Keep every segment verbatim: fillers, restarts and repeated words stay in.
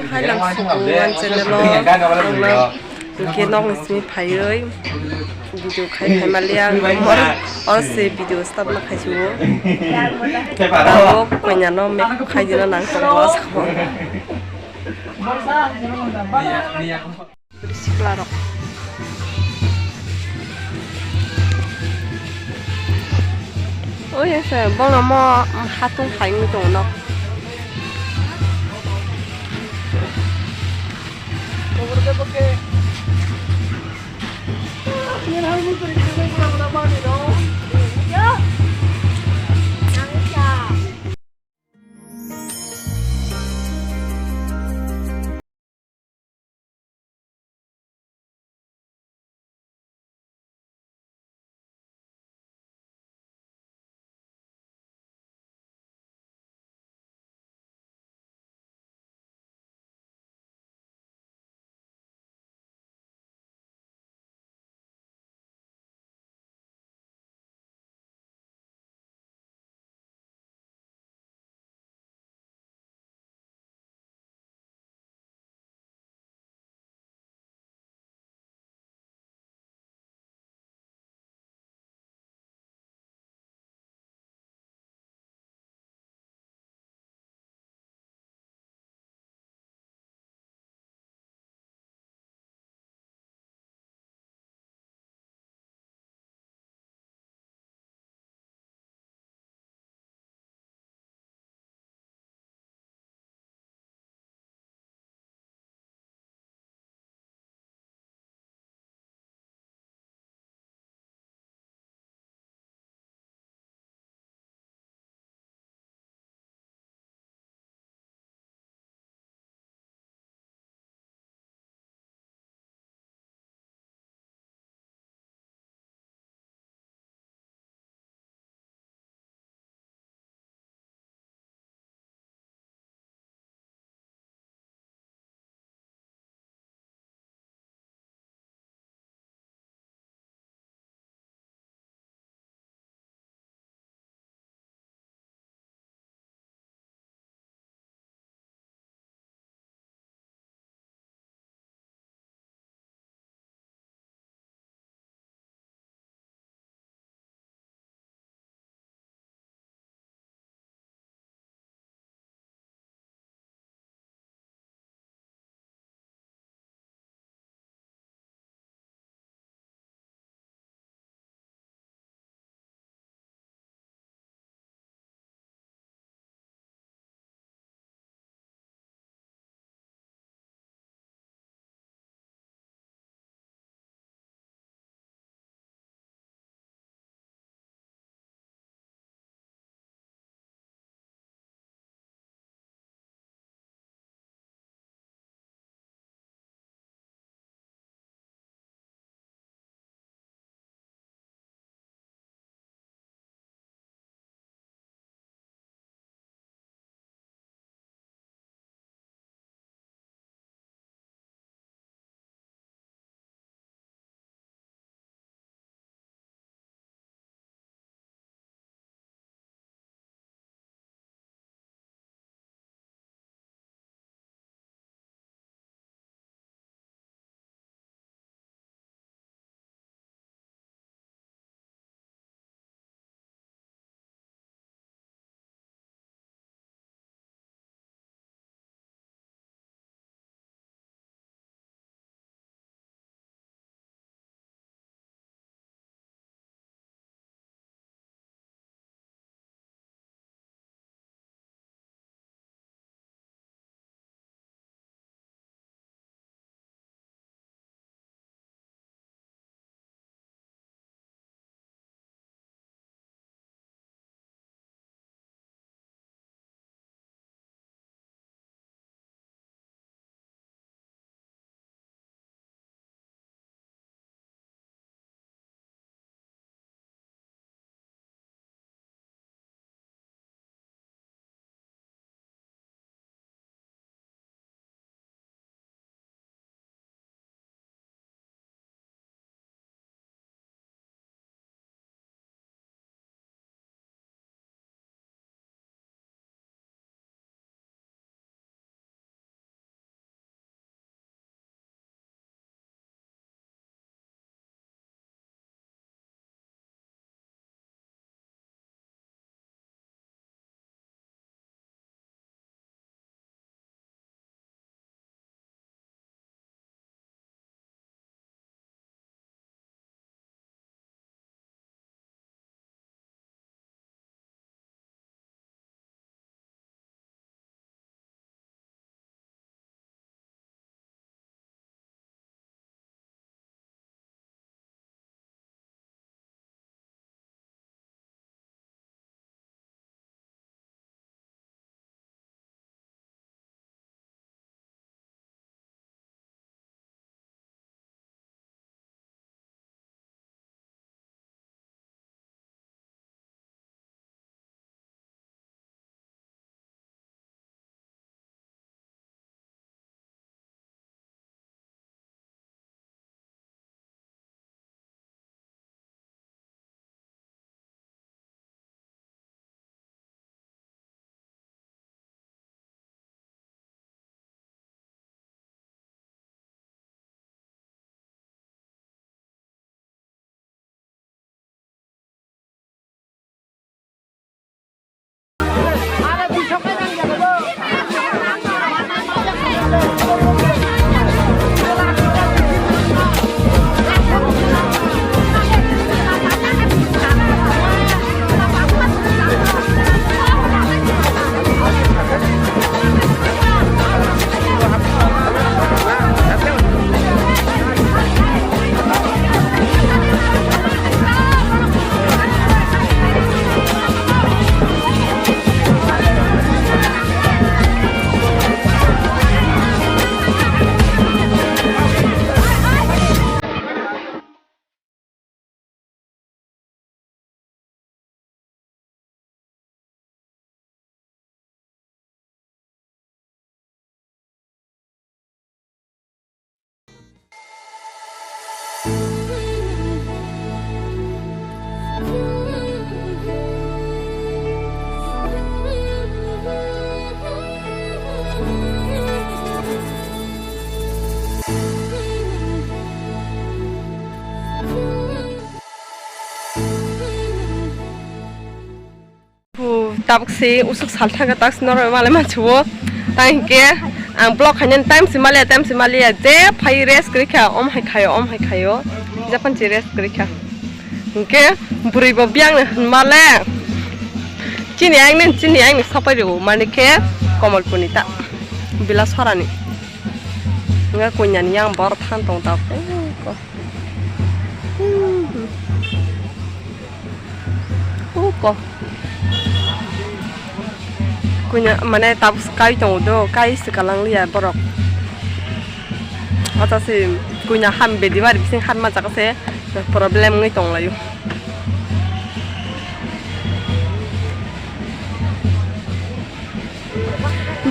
Hai lang suku ang channel o ang no hwnkhe nok ni simi phaiwi video khai phai maliya ang oro se video start no khai suku. Tamo koina no make up khai dina nang tongo o sakao. Sikla rok. Oi ese bono mo hatung khai wngwi tongo nok. Pu, tabuk si usuk sal thangkha, tak si norok malai mansuo. Tang hinkhe ang vlog khainani time si maliya, time si maliya. Je phai rest kwrwi kha, om hai khaio, om hai khaio. Japan si rest kwrwi kha. Hinkhe bwrwi bo biyang ni hwnmale. Chini ayang ni, chini ayang ni sapai rw mani khe Komolpur ni ta. Bila sora ni. Nga kunya ni yang bor thang tong ta. Uko. Kunya mane tabuk kai tongo do, kai se kalang liya borok. Ata se kunya ham bedi bari bising han ma jaga se problem ngai tong layo.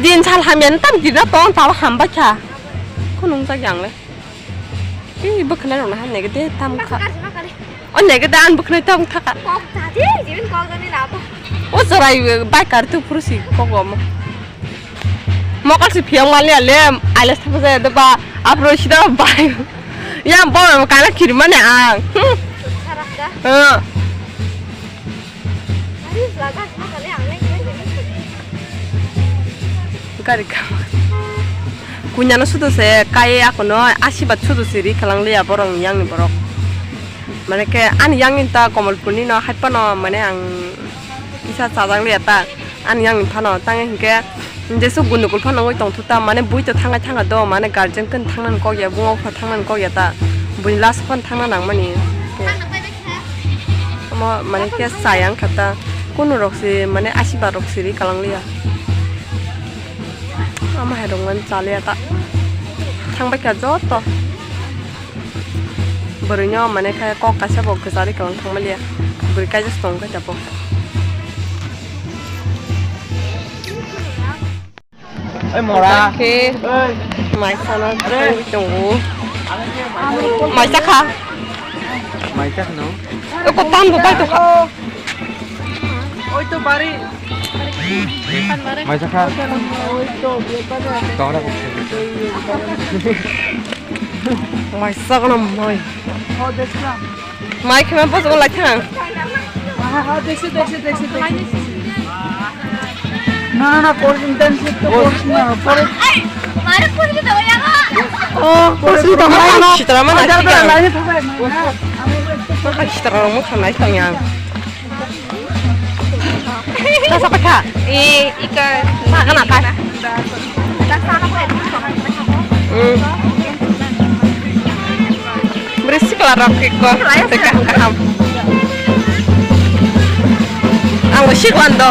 Din sal hamya tam gina tong tabuk ham bakha. Kunung jak yang le. Ih, bwkhwnai rokno ha nege de tam kha. Makali, makali. O nege de an bwkhwnai tam thaka. Kok jadi, jibin kok jadi na to. O jorai, eh, bai kar tu puru si kok omo. Mokol si phiyok mali ale, ale thapa jaya de ba, apro si da bai. Ya bo kana khiri mane ang. Hmm. Sarak da. Eh. Gari kama. Kunyano sudu se kai akono asibat sudu se ri kalang liya borok ni yang ni borok. Mane ke ani yang ni ta Komolpur ni no haipa no mane ang isa chajak liya ta ani yang ni phano tang hinkhe jesu gundukul phano wngwi tong thu ta mane bui to thangai thanga do mane guardian kan thangna kok ya bungo pha thangna kok ya ta bui last phano thangna nang mani. Omo mane khe chaya wngkha ta, kunu rok se mane asiba rok siri kalang liya. Omo hai rok mani cha liya ta, thang bai kha joto. Bwrwi no mane khe kok kaisa bo kwchari kalang thang maliya, bwrwi kaijak tong khe ta bo. Oi mora. Khe maisano thangwi tongo. Maisa kha. Maisa khno. Eko tan bo bai to kha. Oi to bari. Maisa kha. Oi to bepare. Dora ko. Maisa khno mai. Oh, dekla. Mai khema bojong lai thang. Ha, ha, ha, dekse, dekse, dekse, dekse. Na, na, na, por internship to por na, por. Oh, por si to mai no. Sitra mana sitra. Line to bai. Sitra mo khanai tong yang. Kasa pakha. Eh, ika. Sa kana ka. Hmm. Beri sikla rok ke ko. Kaham kaham. Ang sikla do.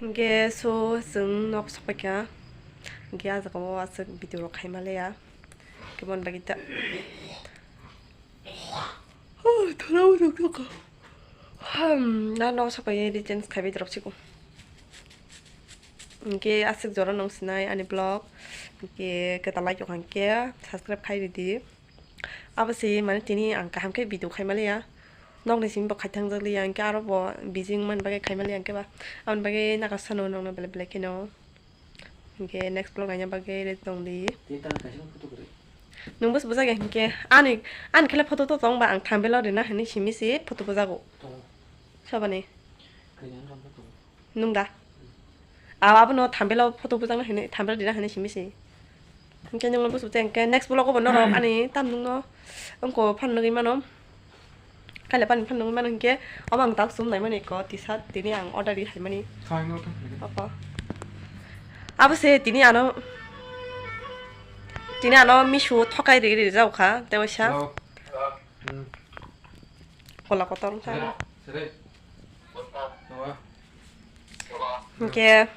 Hingke so chwng nok sokpaikha. Hingke ah jaga o aswk video rok khaima leya. Kebon bagwi ta. Thorao rok rok. Hmm, na no sapai di change khai bai drop siko. Hingke aswk jora nung sinai ani vlog. Hingke kwtal like rok hingke subscribe khai ridi. Abo se mane tini ang kaham khe video khai maliya. Nokni simi bo khai thang jak liya hingke aro bo busy wng mani bagwi khai maliya hingke ba. Aboni bagwi naka sano nokno belai belai kheno. Hingke next vlog naina bagwi ready tong di. Tini tan kaisa photo kwrwi. Nwng bwswk bwjak ya hingke ani, ani khe le photo to tong ba ang thumbnail o rina hinwi simi se photo bwjago. Tongo. Sabani. Kaiyan ram photo. Nwng da? Aw, abono thumbnail o photo bwjakna hinwi, thumbnail rina hinwi simi se. Hingke nwng bwswk tei hingke next vlog o bo norok ani tam nwngno wngko phan nugwi mano. Kaile pani phan nugwi mano hingke omo ang tak sum naimani ko T-shirt tini ang order ri haimani. Thai no thang. Opo. Abo se tini ano, tini ano Meesho thokai ri ri rok kha, tei waisa. Hello. Hmm. Kola kotor wngkha. Sere, sere. Noa. Hingke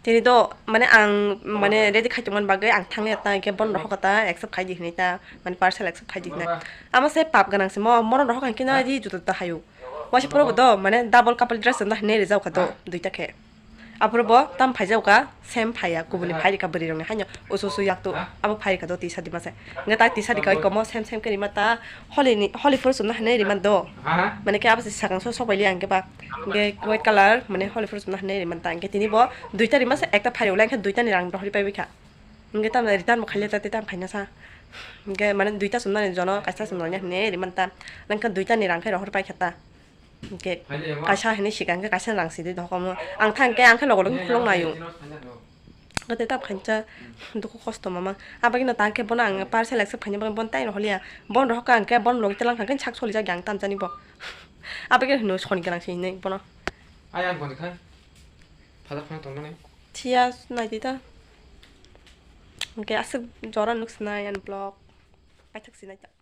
tini do mane ang mane ready khai tongmani bagwi ang thangni ta hingke bono rok ta accept khai di hinwi ta mane parcel accept khai di hinwi. Amo se pap gwnang se mo moron rok hingke na di juta ta hayu. Waisa poro bo do mane double couple dress no hinwi rijak kha do duita khe. Aphuru bo tam phaijak kha, same phaiya, kubuni phai rikha bwrwi rokni haino usu usu yak tu, abo phai rikha do tisa di masa. Nge ta tisa di kai komo same same khe rima ta, holi ni, holi phuru sumna hinwi rima do. Mane khe abo se sakang so sok bai li ang khe ba. Nge white color, mane holi phuru sumna hinwi rima ta. Nge tini bo duita rima se ekta phai rok lai khe duita ni rang dohori pai bikha. Nge tam return bo khaile ta te tam phaina sa. Nge mane duita sumna ni jono kaisa sumna hinwi rima ta. Nang khe duita ni rang khe rohor pai kha ta. Hingke kaisa hinwi sikang khe kaisa rang sidi dokomo. Ang thang khe ang khe logo logi khulong nayo. Gate tap khaincha dukhu kosto mama. Abagino tang khe bono ang parcel accept khaina bagwi bono tai roholiya. Bon rohka ang khe bon logi telang kha khe sak solijak ang tamjani bo. Abagino hino soni gwnang se hinwi bono. Ai ang boni khai. Phajak phang tongmani. Thiya naidi ta. Hingke aswk jora nuk sinai ani vlog. Paithak sinai ta.